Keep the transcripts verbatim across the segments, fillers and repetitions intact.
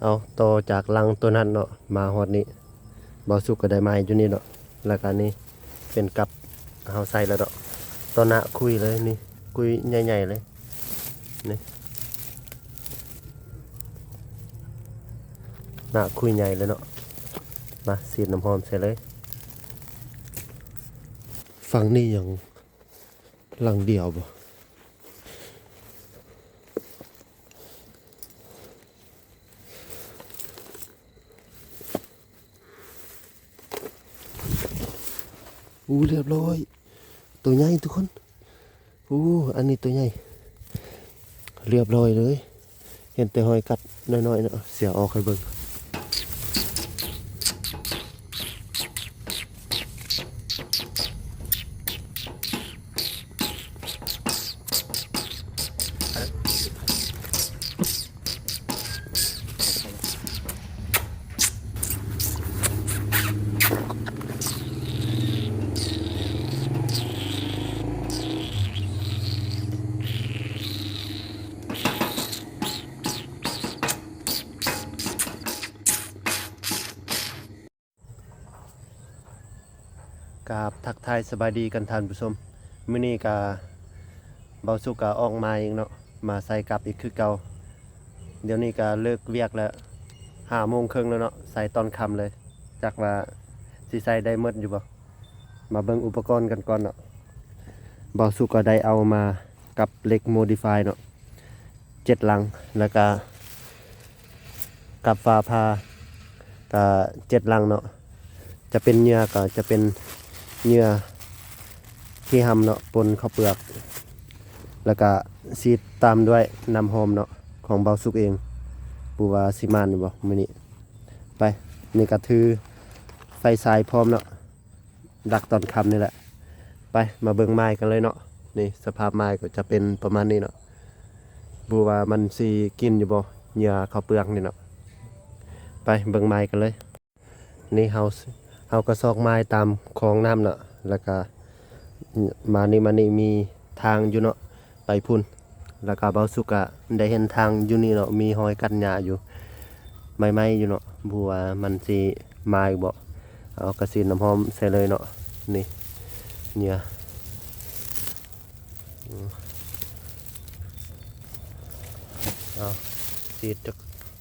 เอาต่อจากหลังตัวนั้นเนาะ มาฮอดนี้ บ่าวสุกก็ได้ไม้อยู่นี่เนาะ แล้วก็นี่เป็นกับเฮาใส่แล้วเนาะ ต่อหน้าคุยเลยนี่ คุยใหญ่ๆเลย นี่ หน้าคุยใหญ่เลยเนาะ มา สีดน้ำหอมใส่เลย ฝั่งนี้ยังหลังเดียวบ่ อู้ เรียบร้อย ตัวใหญ่ทุกคน อู้ อันนี้ตัวใหญ่ เรียบร้อยเลย เห็นแต่หอยกัดน้อยๆเนาะ เสียออกให้เบิ่ง กราบทักทายสบายดีกันท่านผู้ชม มื้อนี้ก็บ่าวสุกก็ออกมาอีกเนาะ มาใส่กับอีกคือเก่า เดี๋ยวนี้ก็เลิกเวียกแล้ว ห้าโมงครึ่งแล้วเนาะ ใส่ตอนค่ำเลย จักว่าสิใส่ได้หมดอยู่บ่ มาเบิ่งอุปกรณ์กันก่อนเนาะ บ่าวสุกก็ได้เอามากับเหล็ก modify เนาะ เจ็ดหลัง แล้วก็กับฟ้าผ่าก็เจ็ดหลังเนาะ จะเป็นเหยื่อก็จะเป็นเหยื่อขี้หำเนาะ ปนข้าวเปลือก แล้วก็สีดตามด้วยน้ำหอมเนาะ ของบ่าวสุกเอง บ่ฮู้ว่าสิหมานอยู่บ่มื้อนี้ ไป นี่ก็ถือไฟฉายพร้อมเนาะ ดักตอนค่ำนี่แหละ ไป มาเบิ่งไม้กันเลยเนาะ นี่สภาพไม้ก็จะเป็นประมาณนี้เนาะ บ่ฮู้ว่ามันสิกินอยู่บ่ เหยื่อข้าวเปลือกนี่เนาะ ไปเบิ่งไม้กันเลย นี่เฮา เฮาก็ซอกไม้ตามคลองน้ำเนาะ แล้วก็มานี่ มานี่มีทางอยู่เนาะ ไปพุ้น แล้วก็บ่าวสุกก็ได้เห็นทางอยู่นี่เนาะ มีหอยกัดหญ้าอยู่ ใหม่ๆอยู่เนาะ บ่ฮู้ว่ามันสิมาอีกบ่ เอากระสีน้ำหอมใส่เลยเนาะ นี่ เหยื่อ อืม เอา สีดจัก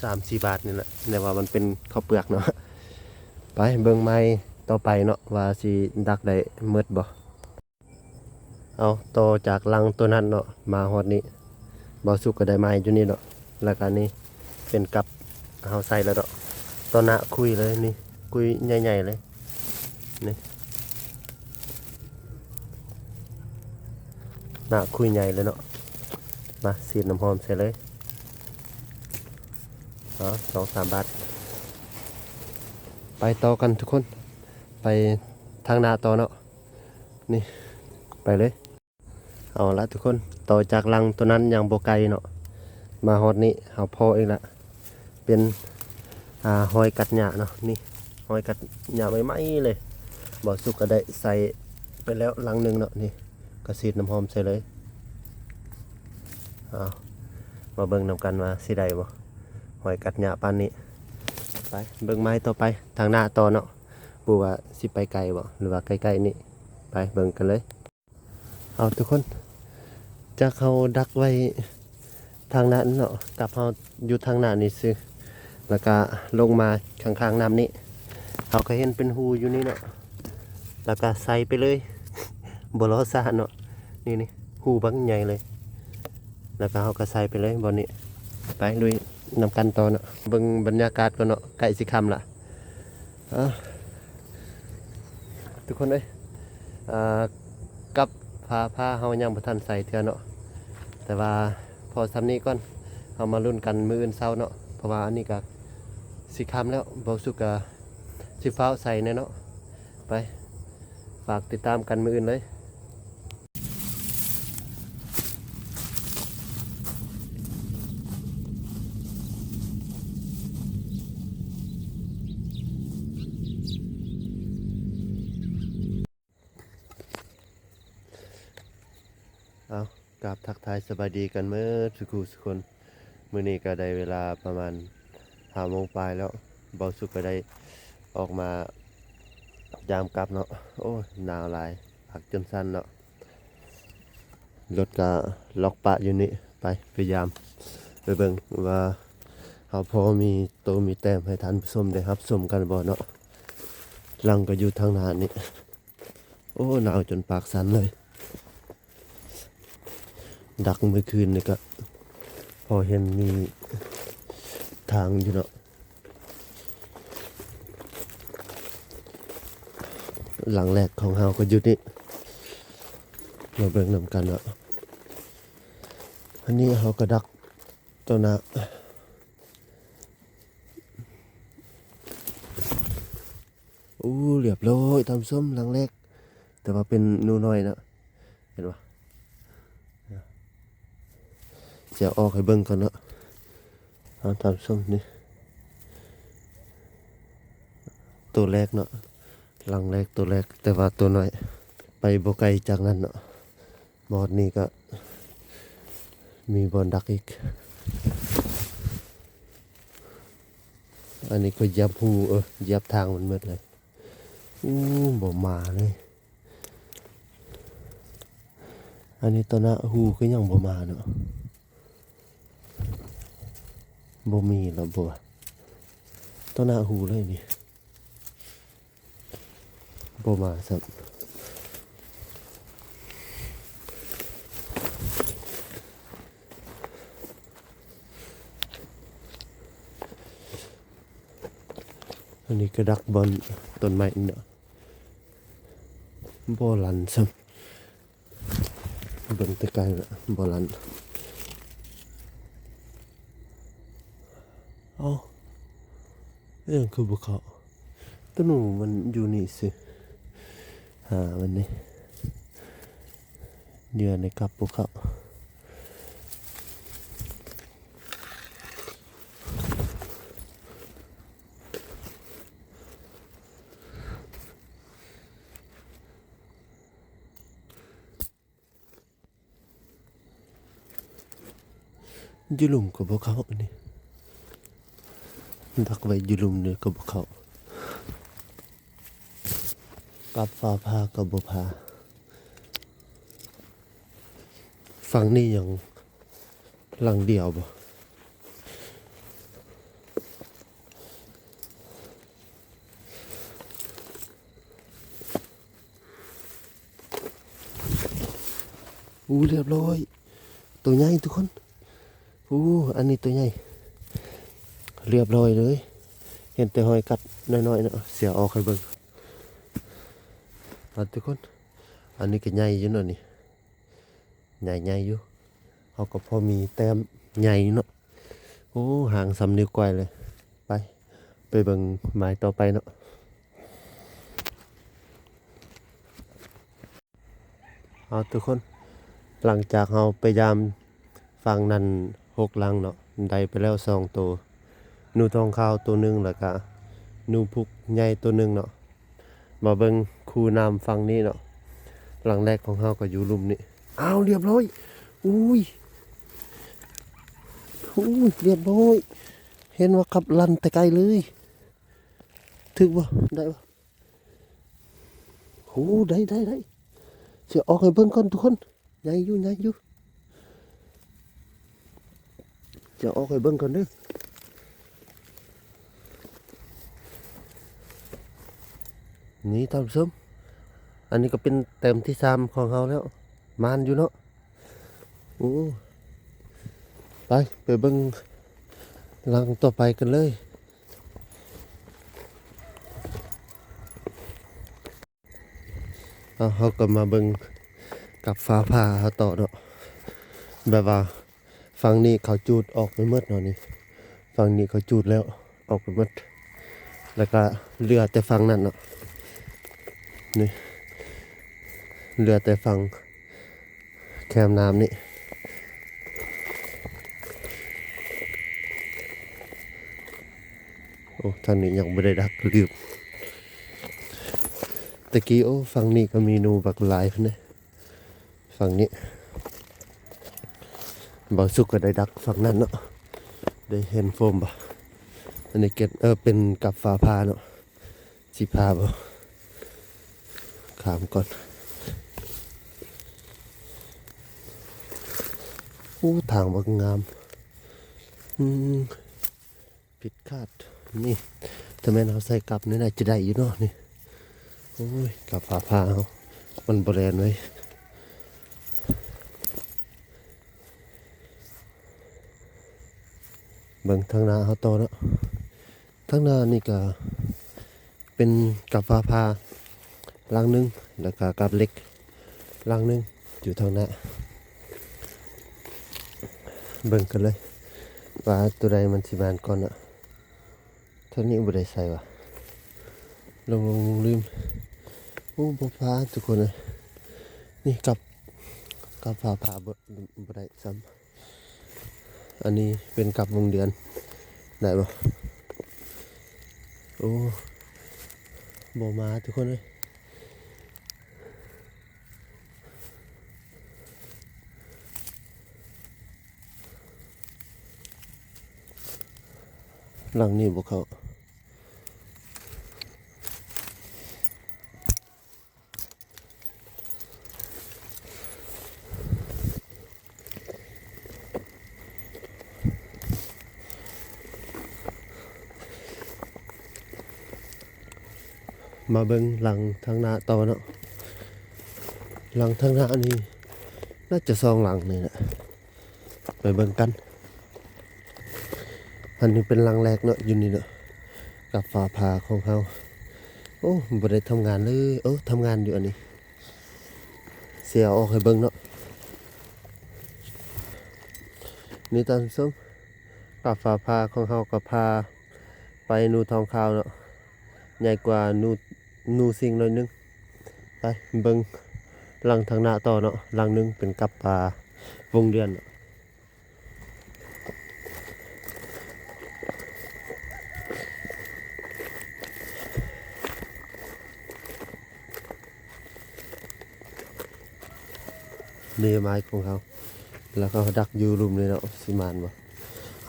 สามสี่บาทนี่แหละ แต่ว่ามันเป็นข้าวเปลือกเนาะ ไปเบิ่งไม้ต่อไปเนาะ ว่าสิดักได้หมดบ่ เอาต่อจากหลังตัวนั้นเนาะ มาฮอดนี้ บ่าวสุกก็ได้ไม้อยู่นี่เนาะ แล้วก็นี่เป็นกับเฮาใส่แล้วเนาะ ต่อหน้าคุยเลยนี่ คุยใหญ่ๆเลย นี่ หน้าคุยใหญ่เลยเนาะ มาสีดน้ำหอมใส่เลย เอา สองสามบาท ไปต่อกันทุกคน ไปทางหน้าต่อเนาะ นี่ ไปเลย เอาละทุกคน ต่อจากหลังตัวนั้นยังบ่ไกลเนาะ มาฮอดนี้เฮาพ้ออีกละ เป็น อ่า หอยกัดหญ้าเนาะ นี่ หอยกัดหญ้าใหม่ๆเลย บ่าวสุกก็ได้ใส่ไปแล้วหลังหนึ่งเนาะ นี่ ก็สีดน้ำหอมใส่เลย เอา มาเบิ่งนำกันว่าสิได้บ่ หอยกัดหญ้าปานนี้ ไป เบิ่งไม้ต่อไป ทางหน้าต่อเนาะ บ่ฮู้ว่าสิไปไกลบ่ หรือว่าใกล้ๆนี่ ไปเบิ่งกันเลย เอาทุกคน จากเฮาดักไว้ทางนั้นเนาะ กับเฮาอยู่ทางหน้านี่ซื่อ แล้วก็ลงมาข้างๆน้ำนี่ เฮาก็เห็นเป็นฮูอยู่นี่เนาะ แล้วก็ใส่ไปเลย บ่รอช้าเนาะ นี่ๆ ฮูบักใหญ่เลย แล้วก็เฮาก็ใส่ไปเลยบ่อนนี้ ไปลุยนำกันต่อเนาะ เบิ่งบรรยากาศก่อนเนาะ ใกล้สิค่ำละ เอ้า ทุกคนเอ้ย อ่า กับฟ้าผ่าเฮายังบ่ทันใส่เทื่อเนาะ แต่ว่าพอส่ำนี้ก่อน เฮามาลุ้นกันมื้ออื่นเช้าเนาะ เพราะว่าอันนี้ก็สิค่ำแล้ว บ่าวสุกก็สิฟ้าวใส่แน่เนาะ ไป ฝากติดตามกันมื้ออื่นเลย เอา กราบทักทายสบายดีกันเมิดสุขุสุคน มื้อนี้ก็ได้เวลาประมาณ ห้าโมงปลายแล้ว เบาสุกก็ได้ออกมายามกลับเนาะ โอ้ย หนาวหลาย ปากจนสั่นเนาะ รถก็ล็อกปะอยู่นี่ ไป ไปยาม ไปเบิ่งว่าเฮาพอมีโตมีแต้มให้ท่านผู้ชมได้รับชมกันบ่เนาะ หลังก็อยู่ทางหน้านี่ โอ้ หนาวจนปากสั่นเลย ดักเมื่อคืนนี่ก็ พอเห็นมีทางอยู่เนาะ หลังแรกของเฮาก็อยู่นี่ มาเบิ่งนำกันเนาะ อันนี้เฮาก็ดักตัวหน้า โอ้ เรียบร้อย ท่านผู้ชม หลังแรก แต่ว่าเป็นหนูน้อยเนาะ เห็นบ่ เสียออกให้เบิ่งก่อนเนาะ เอา ท่านผู้ชม นี่ ตัวแรกเนาะ หลังแรกตัวแรก แต่ว่าตัวน้อย ไปบ่ไกลจากนั้นเนาะ บ่ฮอดนี่ก็มีบ่อนดักอีก อันนี้ก็เหยียบฮู เออ เหยียบทางมันหมดเลย อู้ บ่มาเลย อันนี้ตัวหน้าฮูก็ยังบ่มาเนาะ บ่มีแล้วบ่ ตัวหน้าฮูเลยนี่ บ่มาซ้ำ อันนี้ก็ดักบ่อนต้นไม้เนาะ บ่ลั่นซ้ำ เบิ่งแต่ไกลละ บ่ลั่น เอ้า เอ้ย คือบ่เข้า ตัวหนูมันอยู่นี่สิ หามันนี่ เหยื่อในกับบ่เข้า อยู่หลุมก็บ่เข้าอันนี้ ดักไว้อยู่หลุมนี่ก็บ่เข้า กับฟ้าผ่าก็บ่ผ่า ฝั่งนี้ยังหลังเดียวบ่ อู้ เรียบร้อย ตัวใหญ่ทุกคน อู้ อันนี้ตัวใหญ่ เรียบร้อยเลย เห็นแต่ฮอยกัดน้อยๆเนาะ เสียออกให้เบิ่ง เอาทุกคน อันนี้ก็ใหญ่อยู่เนาะนี่ ใหญ่ๆอยู่ เฮาก็พอมีแต้มใหญ่เนาะ โอ้ หางส่ำนิ้วก้อยเลย ไป ไปเบิ่งหมายต่อไปเนาะ เอาทุกคน หลังจากเฮาไปยามฝั่งนั้นหกหลังเนาะ ได้ไปแล้วสองโต หนูทองขาวโตหนึ่ง แล้วก็หนูพุกใหญ่โตหนึ่งเนาะ มาเบิ่งคูน้ำฝั่งนี้เนาะ หลังแรกของเฮาก็อยู่ลุ่มนี้ อ้าว เรียบร้อย อุ้ย อุ้ย เรียบร้อย เห็นว่าขับลั่นแต่ไกลเลย ถืกบ่ ได้บ่ โอ้ ได้ ได้ ได้ เสียออกให้เบิ่งก่อนทุกคน ใหญ่อยู่ ใหญ่อยู่ เสียออกให้เบิ่งก่อนเด้อ นี่ท่านผู้ชม อันนี้ก็เป็นแต้มที่สามของเฮาแล้ว หมานอยู่เนาะ โอ้ ไป ไปเบิ่งหลังต่อไปกันเลย เอา เฮาก็มาเบิ่งกับฟ้าผ่าเฮาต่อเนาะ แบบว่าฝั่งนี้เขาจูดออกไปหมดเนาะนี่ ฝั่งนี้เขาจูดแล้ว ออกไปหมด แล้วก็เหลือแต่ฝั่งนั้นเนาะ นี่ เหลือแต่ฝั่งแคมน้ำนี่ โอ้ ทางนี้ยังบ่ได้ดัก ลืม ตะกี้ โอ้ ฝั่งนี้ก็มีหนูบักหลายพุ้นเด้ ฝั่งนี้ เบาสุกก็ได้ดักฝั่งนั้นเนาะ ได้เห็นโฟมบ่ อันนี้เก็ด เออ เป็นกับฟ้าผ่าเนาะ สิผ่าบ่ ข้ามก่อน อู้ ทางบักงาม อืม ผิดคาด นี่ ถ้าแม่นเอาใส่กับนี่น่าจะได้อยู่เนาะ นี่ โอ้ย กับฟ้าผ่าเฮา มันบ่แล่นเว้ย เบิ่งทางหน้าเฮาต่อเนาะ ทางหน้านี่ก็เป็นกับฟ้าผ่าหลังหนึ่ง แล้วก็กับเหล็กหลังหนึ่ง อยู่ทางหน้า เบิ่งกันเลย ว่าตัวใดมันสิมานก่อนเนาะ ทางนี้บ่ได้ใส่ว่ะ ลงๆลืม โอ้ บ่ผ่าทุกคนเอ้ย นี่กับ กับฟ้าผ่าบ่ บ่ได้ซ้ำ อันนี้เป็นกับวงเดือน ได้บ่ โอ้ บ่มาทุกคนเอ้ย หลังนี้บ่เข้า มาเบิ่งหลังทางหน้าต่อเนาะ หลังทางหน้านี่น่าจะสองหลังนี่แหละ ไปเบิ่งกัน อันนี้เป็นหลังแรกเนาะ อยู่นี่เนาะ กับฟ้าผ่าของเฮา โอ้ บ่ได้ทำงานเลย เออ ทำงานอยู่อันนี้ เสียออกให้เบิ่งเนาะ นี่ท่านผู้ชม กับฟ้าผ่าของเฮาก็ผ่าไปหนูทองขาวเนาะ ใหญ่กว่าหนู หนูสิงหน่อยนึง ไปเบิ่งหลังทางหน้าต่อเนาะ หลังหนึ่งเป็นกับฟ้าวงเดือนเนาะ นี่ไม้ของเขา แล้วเขาดักอยู่หลุมเลยเนาะ สิมานบ่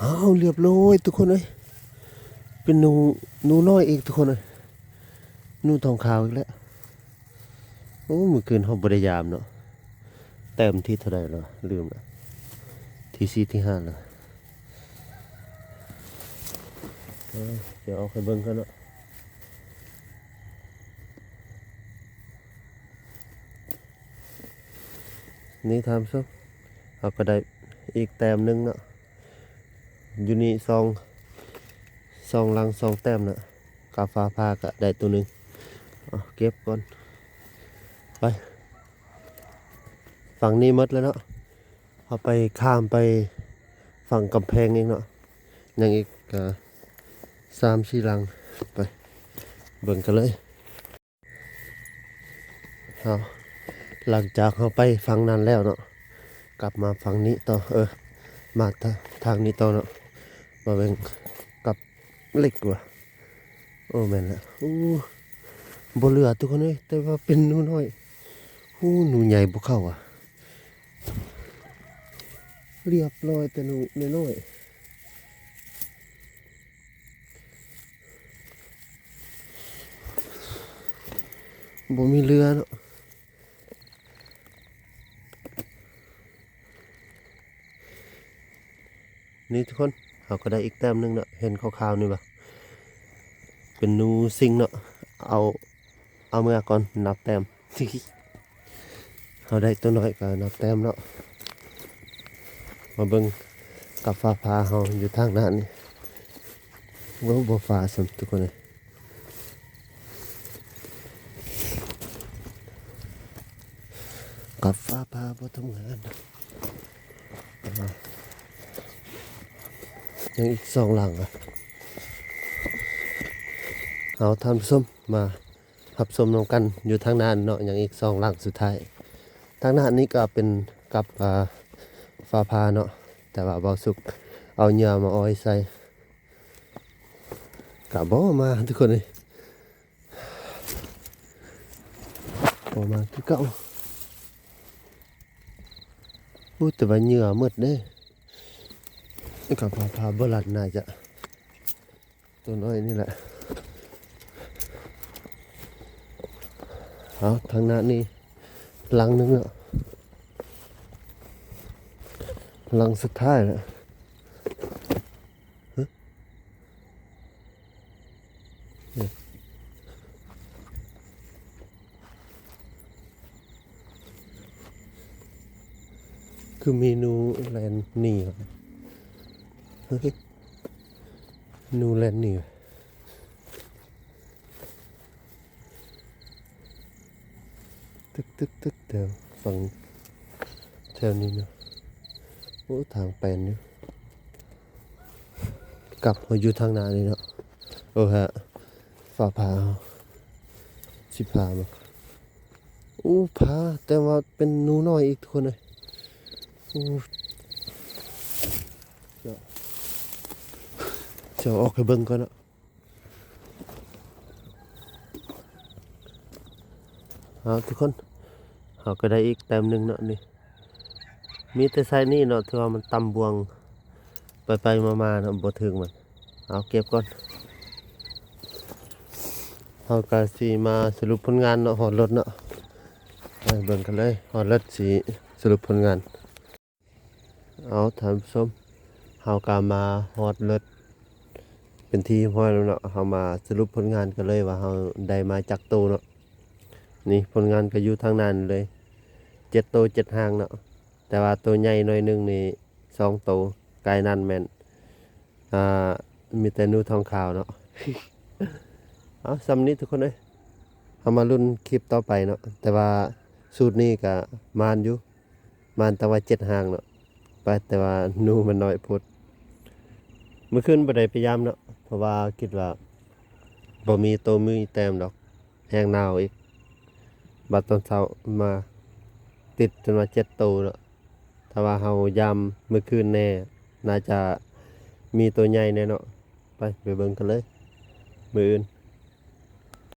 อ้าว เรียบร้อยทุกคนเอ้ย เป็นหนู หนูน้อยอีกทุกคนเอ้ย หนูทองขาวอีกแล้ว โอ้ เมื่อคืนเขาบ่ได้ยามเนาะ แต้มที่เท่าใดแล้ววะ ลืมละ ที่สี่ที่ห้าแล้ว เออ เดี๋ยวเอาไปเบิ่งกันเนาะ นี่ท่านผู้ชม เขาก็ได้อีกแต้มหนึ่งเนาะ อยู่นี่สอง สองหลังสองแต้มเนาะ กับฟ้าผ่าก็ได้ตัวหนึ่ง เอาเก็บก่อน ไป ฝั่งนี้หมดแล้วเนาะ เอาไปข้ามไปฝั่งกำแพงอีกเนาะ ยังอีก อ่า สามสี่หลัง ไป เบิ่งกันเลย เอา หลังจากเราไปฝั่งนั้นแล้วเนาะ กลับมาฝั่งนี้ต่อ เออ มาทา- ทางนี้ต่อเนาะ มาเบิ่งกับเหล็กว่ะ โอ้ แม่นละ โอ้ บ่เหลือทุกคนเอ้ย แต่ว่าเป็นหนูน้อย โอ้ หนูใหญ่บ่เข้าอ่ะ เรียบร้อยแต่หนูน้อยๆ บ่มีเหลือเนาะ นี่ทุกคน เขาก็ได้อีกแต้มหนึ่งเนาะ เห็นขาวๆนี่บ่ เป็นหนูสิงเนาะ เอา เอาเมือก่อน นับแต้ม เขาได้ตัวน้อยก็นับแต้มเนาะ มาเบิ่งกับฟ้าผ่าเขาอยู่ทางหน้านี่ โอ้ บ่ฟ้าซ้ำทุกคนเลย กับฟ้าผ่าบ่ทำงาน อ่า ยังอีกสองหลังอ่ะ เอาท่านผู้ชมมารับชมนำกันอยู่ทางหน้าเนาะ ยังอีกสองหลังสุดท้าย ทางหน้านี้ก็เป็นกับ อ่า ฟ้าผ่าเนาะ แต่ว่าบ่าวสุกเอาเหยื่อมาอ้อยใส่ ก็บ่มาทุกคนเลย บ่มาคือเก่า อู้ แต่ว่าเหยื่อหมดเด้ กับฟ้าผ่าบ่หลัดน่าจะ ตัวน้อยนี่แหละ เอาทางหน้านี่หลังหนึ่งเนาะ หลังสุดท้ายแล้ว คือมีหนูแล่นหนีวะ หนูแล่นหนีวะ ตึกตึกตึกแถวฝั่งแถวนี้เนาะ โอ้ ทางแปลนอยู่ กลับมาอยู่ทางหน้านี่เนาะ โอ้ฮะ ฟ้าผ่าเอา สิผ่าบ่ อู้ผ่า แต่ว่าเป็นหนูน้อยอีกทุกคนเลย อู้ เดี๋ยว เดี๋ยวออกให้เบิ่งก่อนเนาะ เอาทุกคน เราก็ได้อีกแต้มหนึ่งเนาะนี่ มีแต่ไซส์นี้เนาะ ที่ว่ามันต่ำบ่วง ไปไปมามาๆเนาะ บ่ถึงมัน เอาเก็บก่อน เราก็สิมาสรุปผลงานเนาะ ฮอดรถเนาะ ไปเบิ่งกันเลย ฮอดรถสิสรุปผลงาน เอาท่านผู้ชม เราก็มาฮอดรถเป็นที่เรียบร้อยแล้วเนาะ เรามาสรุปผลงานกันเลยว่าเราได้มาจักโตเนาะ นี่ผลงานก็อยู่ทางหน้านี่เลย เจ็ดโตเจ็ดหางเนาะ แต่ว่าโตใหญ่หน่อยหนึ่งนี่สองโต ไกลนั่นแม่น อ่า มีแต่หนูทองขาวเนาะ เอาส่ำนี้ทุกคนเอ้ย เรามาลุ้นคลิปต่อไปเนาะ แต่ว่าสูตรนี้ก็หมานอยู่ หมานแต่ว่าเจ็ดหางเนาะ ไป แต่ว่าหนูมันน้อยโพด มื้อคืนบ่ได้ไปยามเนาะ เพราะว่าคิดว่าบ่มีโตมีแต้มดอก แฮงหนาวอีก บัดตอนเช้ามาติดจนว่าเจ็ดโตเนาะ ถ้าว่าเรายามมื้อคืนแน่ น่าจะมีโตใหญ่แน่เนาะ ไป ไปเบิ่งกันเลย มื้ออื่น